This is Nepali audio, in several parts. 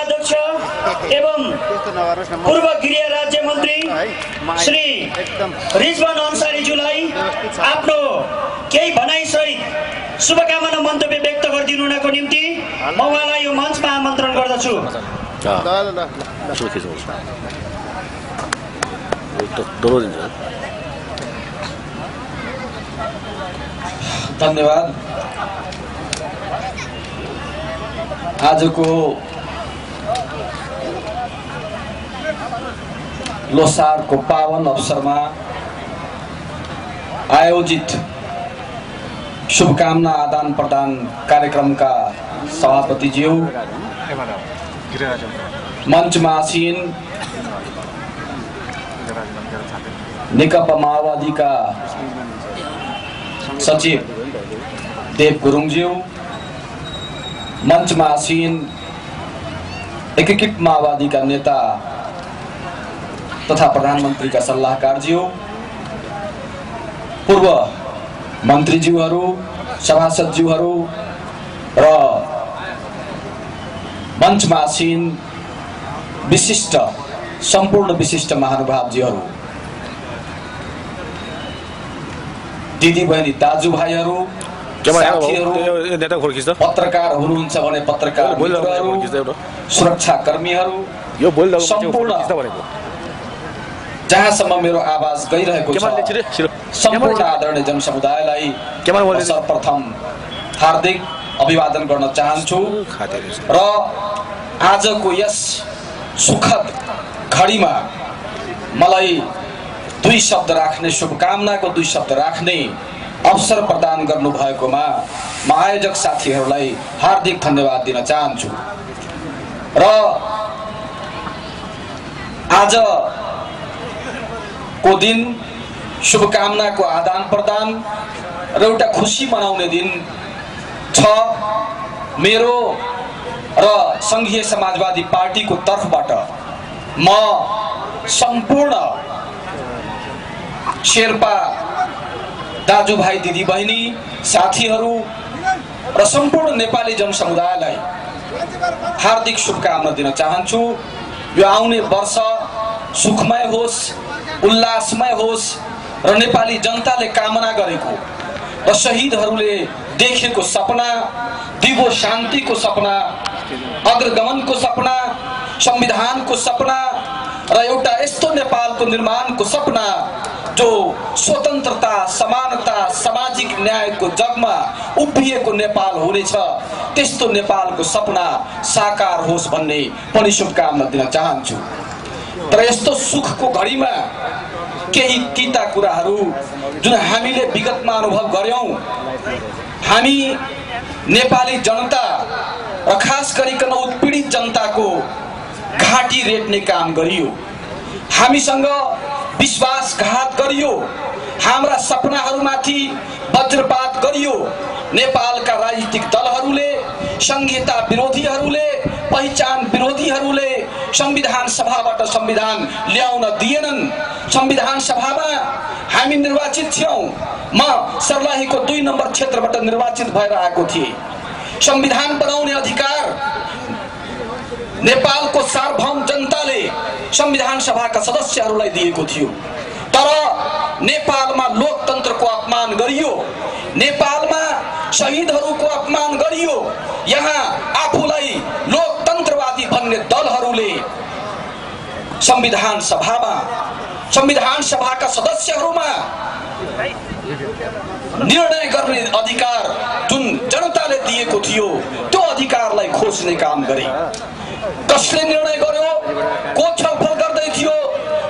उपाध्यक्ष एवं पूर्व गृह राज्य मन्त्री श्री रिजवान अन्सारीज्यूलाई आफ्नो केही भनाइसहित शुभकामना मन्तव्य व्यक्त गरिदिनु हुनको निम्ति म उहाँलाई यो मञ्चमा आमन्त्रण गर्दछु। धन्यवाद। आजको लोसारको पावन अवसरमा आयोजित शुभकामना आदान प्रदान कार्यक्रमका सभापतिज्यू, मञ्चमा आसीन नेकपा माओवादीका सचिव देव गुरुङज्यू, मञ्चमा आसीन एकीकृत माओवादीका नेता तथा प्रधानमन्त्रीका सल्लाहकारज्यू, पूर्व मन्त्रीज्यूहरू, सभासदज्यूहरू र मञ्चमा आसीन विशिष्ट सम्पूर्ण विशिष्ट महानुभावज्यूहरू, दिदी बहिनी दाजुभाइहरू, साथीहरू, पत्रकार हुनुहुन्छ भने पत्रकार मित्रहरू, सुरक्षा कर्मीहरू, सम्पूर्ण जहाँसम्म मेरो आवाज गइरहेको छ सम्पूर्ण आदरणीय जनसमुदायलाई सर्वप्रथम हार्दिक अभिवादन गर्न चाहन्छु र आजको यस सुखद घडीमा मलाई दुई शब्द राख्ने, शुभकामनाको दुई शब्द राख्ने अवसर प्रदान गर्नुभएकोमा म आयोजक साथीहरूलाई हार्दिक धन्यवाद दिन चाहन्छु। र आज को दिन शुभकामनाको आदान प्रदान र एउटा खुसी मनाउने दिन छ। मेरो र संघीय समाजवादी पार्टीको तर्फबाट म सम्पूर्ण शेर्पा दाजुभाइ दिदीबहिनी साथीहरू र सम्पूर्ण नेपाली जनसमुदायलाई हार्दिक शुभकामना दिन चाहन्छु। यो आउने वर्ष सुखमय होस्, उल्लासमय होस् र नेपाली जनताले कामना गरेको र शहीदहरूले देखेको सपना, दिगो शान्तिको सपना, अग्रगमनको सपना, संविधानको सपना र एउटा यस्तो नेपालको निर्माणको सपना जो स्वतन्त्रता, समानता, सामाजिक न्यायको जगमा उभिएको नेपाल हुनेछ, त्यस्तो नेपालको सपना साकार होस् भन्ने पनि शुभकामना दिन चाहन्छु। तर यस्तो सुखको घडीमा केही तीता कुराहरू जुन हामीले विगतमा अनुभव गर्यौं, हामी नेपाली जनता र खास गरिकन उत्पीडित जनताको घाँटी रेट्ने काम गरियो, हामीसँग विश्वासघात गरियो, हाम्रा सपनाहरूमाथि वज्रपात गरियो। नेपालका राजनीतिक दलहरूले, संहिता विरोधीहरूले, पहिचान विरोधीहरूले संविधान सभाबाट संविधान ल्याउन दिएनन्। संविधान सभामा हामी निर्वाचित थियौं। म सर्लाहीको 2 नम्बर क्षेत्रबाट निर्वाचित भएर आएको थिएँ। संविधान बनाउने अधिकार नेपालको सार्वभौम जनताले संविधान सभाका सदस्यहरूलाई दिएको थियो। तर नेपालमा लोकतन्त्रको अपमान गरियो, नेपालमा शहीदहरूको अपमान गरियो। यहाँ आफूलाई लोकतन्त्रवादी भन्ने दलहरूले संविधान सभाका सदस्यहरूमा निर्णय गर्ने अधिकार जुन जनताले दिएको थियो, त्यो अधिकारलाई खोज्ने काम गरे। कसले निर्णय गर्यो? को छलफल गर्दै थियो?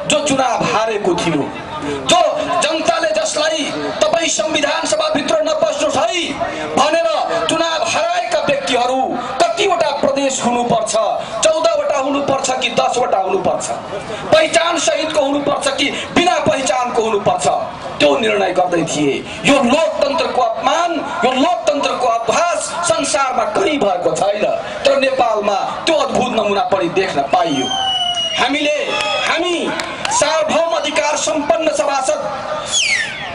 जो चुनाव हारेको थियो, जो जनताले जसलाई तपाई संविधान सभा भित्र नपस्नुहोस् है भनेर चुनाव हराएका व्यक्तिहरू कतिवटा प्रदेश हुनुपर्छ? 14 वटा हुनुपर्छ कि 10 वटा हुनुपर्छ? पहिचान सहितको हुनुपर्छ कि बिना पहिचानको हुनुपर्छ? त्यो निर्णय गर्दै थिए। यो लोकतन्त्रको अपमान, यो लोकतन्त्रको अपहास संसारमा कहीँ भएको छैन। तर नेपालमा त्यो अद्भुत नमुना पनि देख्न पाइयो। हामी सार्वभौम अधिकार सम्पन्न सभासद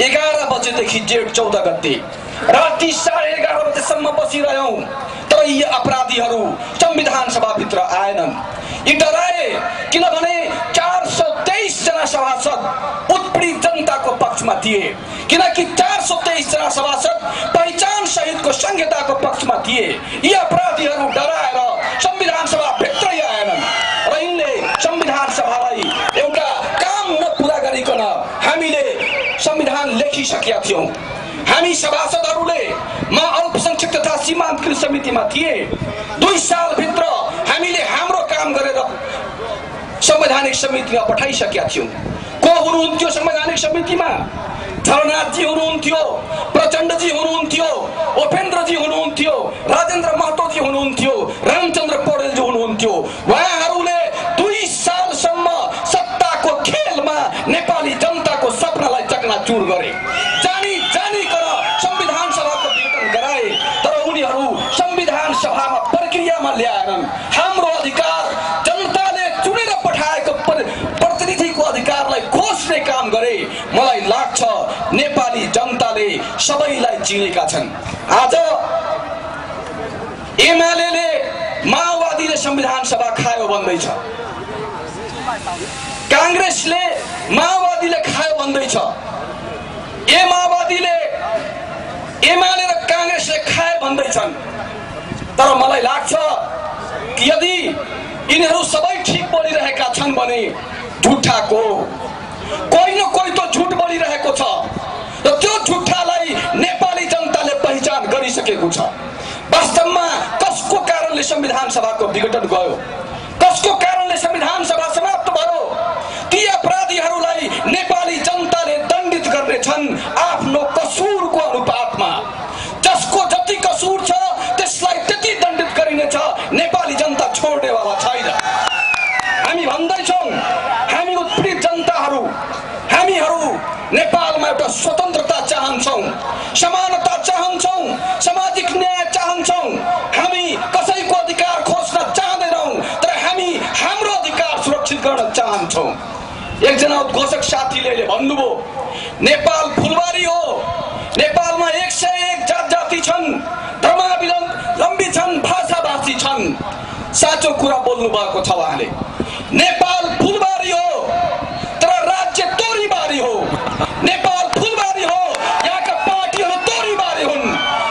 11 बजेदेखि जेठ 14 गते राति 11:30 बजेसम्म बसिरह्यौं। तर सबै अपराधीहरू संविधान सभाभित्र आएनन्। यी डराए किनभने 423 जना सभासद उत्पीडित जनताको पक्षमा थिए, किनकि 423 जना सभासद पहिचान सहितको संहिताको पक्षमा थिए। यी अपराधीहरू डराएर संविधान सभा भित्रै आएनन् र यिनले संविधान सभालाई एउटा काम नपुरा गरिकन हामीले संविधान लेखिसकेका थियौं। हामी सभासदहरूले म अल्पसंख्यक तथा सीमान्तकृत समितिमा थिए। 2 सालभित्र हामीले हाम्रो काम गरेर संवैधानिक समितिमा पठाइसकेका थियौं। को हुनुहुन्थ्यो संवैधानिक समितिमा? झलनाथजी हुनुहुन्थ्यो, प्रचण्डजी हुनुहुन्थ्यो, उपेन्द्रजी हुनुहुन्थ्यो, राजेन्द्र महतोजी हुनुहुन्थ्यो, रामचन्द्र पौडेलजी हुनुहुन्थ्यो। उहाँहरूले 2 सालसम्म सत्ताको खेलमा नेपाली जनताको सपनालाई चकनाचुर गरे। जानी संविधान सभाको विघटन गराए, तर उनीहरू संविधान सभामा प्रक्रियामा ल्याएनन्। हाम्रो अधिकार जनताले चुनेर पठाएको प्रतिनिधिको अधिकारलाई खोज्ने काम गरे। मलाई लाग्छ नेपाली जनताले सबैलाई चिनेका छन्। आज एमालेले माओवादीले संविधान सभा खायो भन्दैछ, कांग्रेसले माओवादीले खायो भन्दैछ। एमाले र कांग्रेसले खाए भन्दैछन्, तर मलाई लाग्छ कि यदि यिनीहरू सबै ठीक बोलिरहेका छन् भने झुट्ठाको कोही न कोही त झुट बोलिरहेको छ र त्यो झुट्ठालाई नेपाली जनताले पहिचान गरिसकेको छ। वास्तवमा कसको कारणले संविधान सभाको विघटन गयो, कसको कारणले संविधान सभा समाप्त भयो? ती अपराधीहरूलाई नेपाली जनताले दण्डित गर्नेछन् आफ्नो कसुरको अनुपातमा। जसको जति कसुर छ त्यसलाई त्यति दण्डित गरिनेछ। नेपाली जनता छोड्नेवाला छैन। हामी भन्दैछौँ, हामी उत्पीडित जनताहरू, हामीहरू नेपालमा एउटा स्वतन्त्रता चाहन्छौँ, समानता चाहन्छौँ, सामाजिक न्याय चाहन्छौँ। हामी कसैको अधिकार खोज्न चाहँदैनौँ, तर हामी हाम्रो अधिकार सुरक्षित गर्न चाहन्छौँ। एकजना उद्घोषक साथीले भन्नुभयो, नेपाल फुलबारी हो, नेपालमा 101 जात जाति छन्, धर्मावलम्बी छन्, भाषाभाषी छन्। साँचो कुरा बोल्नु भएको छ उहाँले। नेपाल फुलबारी हो तर राज्य तोरीबारी हो। नेपाल फुलबारी हो, यहाँका पार्टीहरू तोरीबारी हुन्,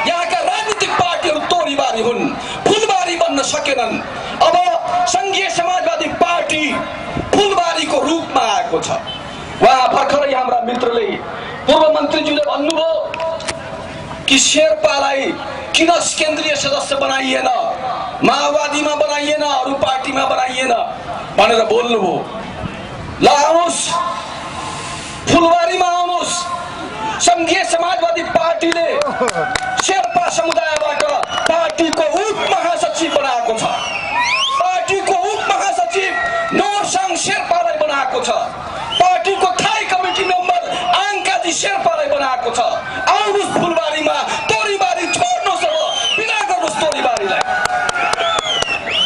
यहाँका राजनीतिक पार्टीहरू तोरीबारी हुन्, फुलबारी बन्न सकेनन्। अब संघीय समाजवादी पार्टी फुलबारीको रूपमा आएको छ। उहाँ भर्खरै हाम्रा मित्रले पूर्व मन्त्रीज्यूले भन्नुभयो कि शेर्पालाई किन केन्द्रीय सदस्य बनाइएन, माओवादीमा बनाइएन, अरू पार्टीमा बनाइएन भनेर बोल्नुभयो। ल आउनुहोस्, फुलबारीमा आउनुहोस्। संघीय समाजवादी पार्टीले शेर्पा समुदायबाट पार्टीको उप महासचिव बनाएको छ। पार्टीको उप महासचिव नोरसाङ शेर्पालाई बनाएको छ। पार्टीको थाई कमिटी मेम्बर आङ्काजी शेर्पालाई बनाएको छ। आउनुहोस् फुलबारीमा, तोरीबारी छोड्नुहोस्, अब बिदा गर्नुहोस्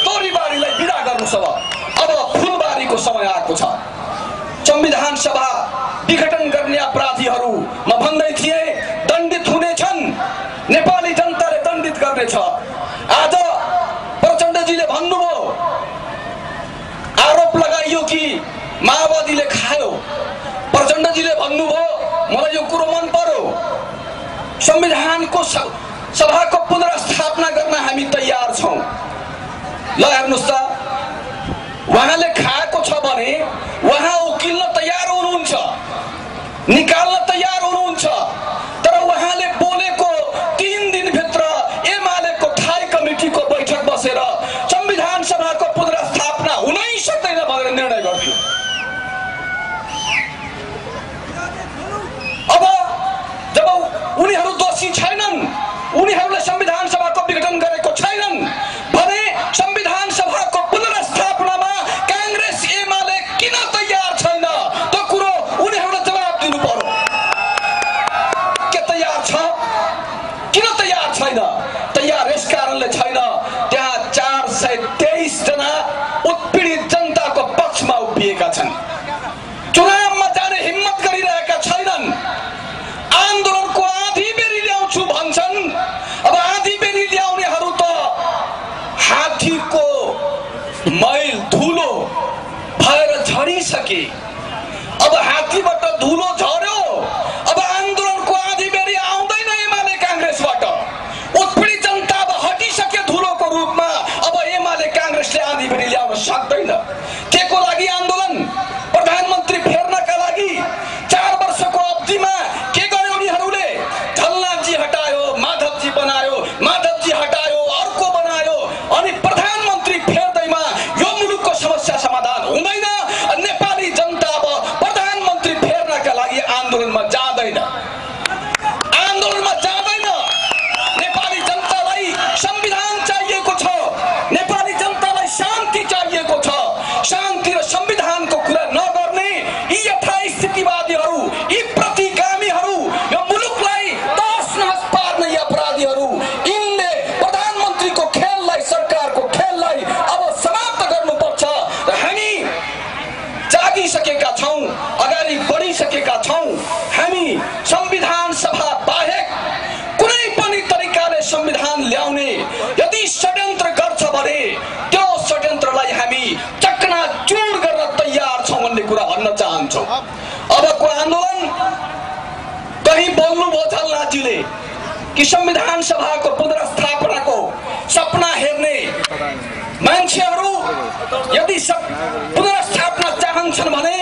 तोरीबारीलाई बिदा गर्नुहोस्। अब फुलबारीको समय आएको छ। संविधान सभा विघटन गर्ने अपराधीहरू म भन्दै थिएँ दण्डित हुनेछन्, नेपाली जनताले दण्डित गर्नेछ। आज प्रचण्डजीले भन्नुभयो, आरोप लगाइयो कि माओवादीले खायो। प्रचण्डजीले भन्नुभयो, मलाई यो कुरो मन पर्यो, संविधानको सभाको पुनर्स्थापना गर्न हामी तयार छौं। ल हेर्नुहोस् त, उहाँले खाएको छ भने उहाँ उकिल्न तयार हुनुहुन्छ, निकाल्न तयार हुनुहुन्छ, तर उहाँले बोलेको 3 दिनभित्र एमालेको थाई कमिटीको बैठक बसेर संविधान सभाको पुनर्स्थापना हुनै सक्दैन भनेर निर्णय गर्यो। अब जब उनीहरू दोषी छैनन्, उनीहरूले संविधान सभाको विघटन गरेको छैनन् भने संविधान सभाको पुनर्स्थापनामा कांग्रेस एमाले किन तयार छैन? त्यो कुरो उनीहरूले जवाब दिनु पर्यो। के तयार छ? किन तयार छैन? तयार यस कारणले छैन, त्यहाँ 423 जना उत्पीडित जनताको पक्षमा उभिएका छन्। चुनावमा जाने हिम्मत गरिरहेका छैनन्। आन्दोलनको आधी बेरी ल्याउँछु भन्छन्। अब आधी बेरी सके। अब हात्तीबाट धुलो झर्यो। अब आन्दोलनको आधी बेरी आउँदैन एमाले कांग्रेसबाट। उत्पीडित जनता अब हटिसके धुलोको रूपमा। अब एमाले कांग्रेसले आधी बेरी ल्याउन सक्दैन। केको लागि आन्दोलन? प्रधानमन्त्री फेर्नका लागि 4 वर्षको अवधिमा के गर्यो उनीहरूले? झलनाथजी हटायो, माधवजी बनायो, माधवजी हटायो, अर्को बनायो। अनि प्रधानमन्त्री फेर्दैमा यो मुलुकको समस्या समाधान हुँदैन। नेपाली जनता अब प्रधानमन्त्री फेर्नका लागि आन्दोलनमा जाँदैन। आन्दोलनमा जाँदैन। नेपाली जनतालाई संविधान चाहिएको छ। नेपाली जनतालाई शान्ति चाहिएको छ। शान्ति र संविधानको कुरा नगर्ने यी यथास्थितिवादीहरू, यी प्रतिगामीहरू, यो मुलुकलाई तहस-नहस पार्ने अपराधीहरू, यिनले प्रधानमन्त्रीको खेललाई, सरकारको खेललाई अब समाप्त गर्नुपर्छ। र हामी जागिसकेका छौं, अगाडि बढिसकेका छौं। हामी संविधान सभा बाहेक कुनै पनि तरिकाले संविधान ल्याउने यदि षड्यन्त्र गर्छ भने त्यो षड्यन्त्रलाई हामी चकनाचुर गर्न तयार छौं भन्ने कुरा भन्न चाहन्छौं। अबको आन्दोलन कहीं बोल्नुभयो झलनाथजीले कि संविधान सभाको पुनर्स्थापनाको सपना हेर्ने मान्छेहरू यदि पुनर्स्थापना चाहन्छन् भने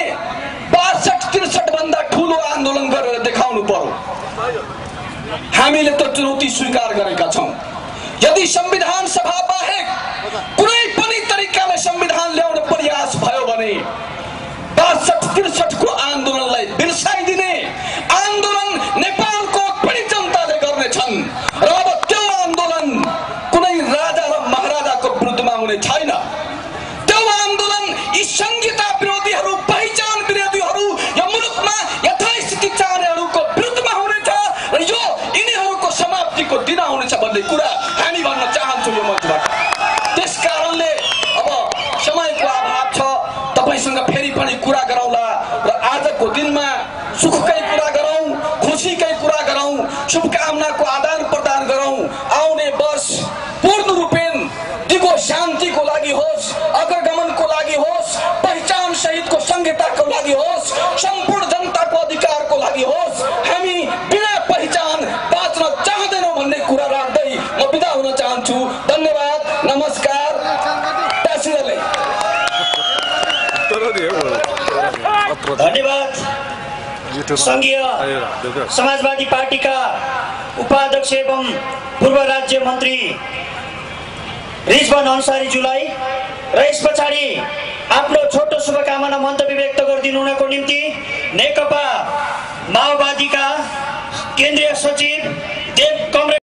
62-63 भन्दा ठूलो आन्दोलन गरेर देखाउनु पर्यो। हामीले त चुनौती स्वीकार गरेका छौं। यदि संविधान सभा बाहेक कुनै पनि तरिकाले संविधान ल्याउने प्रयास भयो भने 62-63 को आन्दोलनलाई बिर्साइदिने आन्दोलन नेपालको पनि जनताले गर्नेछन्। र अब त्यो आन्दोलन कुनै राजा र महाराजाको विरुद्धमा हुने छैन। त्यो आन्दोलन यी संहिता विरोधीहरू, पहिचान विरोधीहरू, यो मुलुकमा यथास्थिति चाहनेहरूको विरुद्धमा हुनेछ र यो यिनीहरूको समाप्तिको दिन हुनेछ भन्ने कुरा हामी भन्न चाहन्छौँ यो मञ्चबाट। त्यसकारणले अब समयको अभाव छ। तपाईसँग फेरि पनि कुरा गरौँला र आजको दिनमा सुखकै कुरा गरौँ, खुसीकै कुरा गरौँ, शुभकामनाको आदान प्रदान गरौँ। आउने वर्ष पूर्ण रूपेण दिगो शान्तिको लागि होस्, अग्रगमनको लागि होस्, पहिचान सहितको संहिताको लागि होस्, सम्पूर्ण जनताको अधिकारको लागि होस्। हामी बिना पहिचान बाँच्न चाहँदैनौँ भन्ने कुरा राख्दै म बिदा हुन चाहन्छु। धन्यवाद, नमस्कार। धन्यवाद। संघीय समाजवादी पार्टीका उपाध्यक्ष एवं पूर्व राज्य मन्त्री रिजवान अन्सारीज्यूलाई र यस पछाडि आफ्नो छोटो शुभकामना मन्तव्य व्यक्त गरिदिनु हुनको निम्ति नेकपा माओवादीका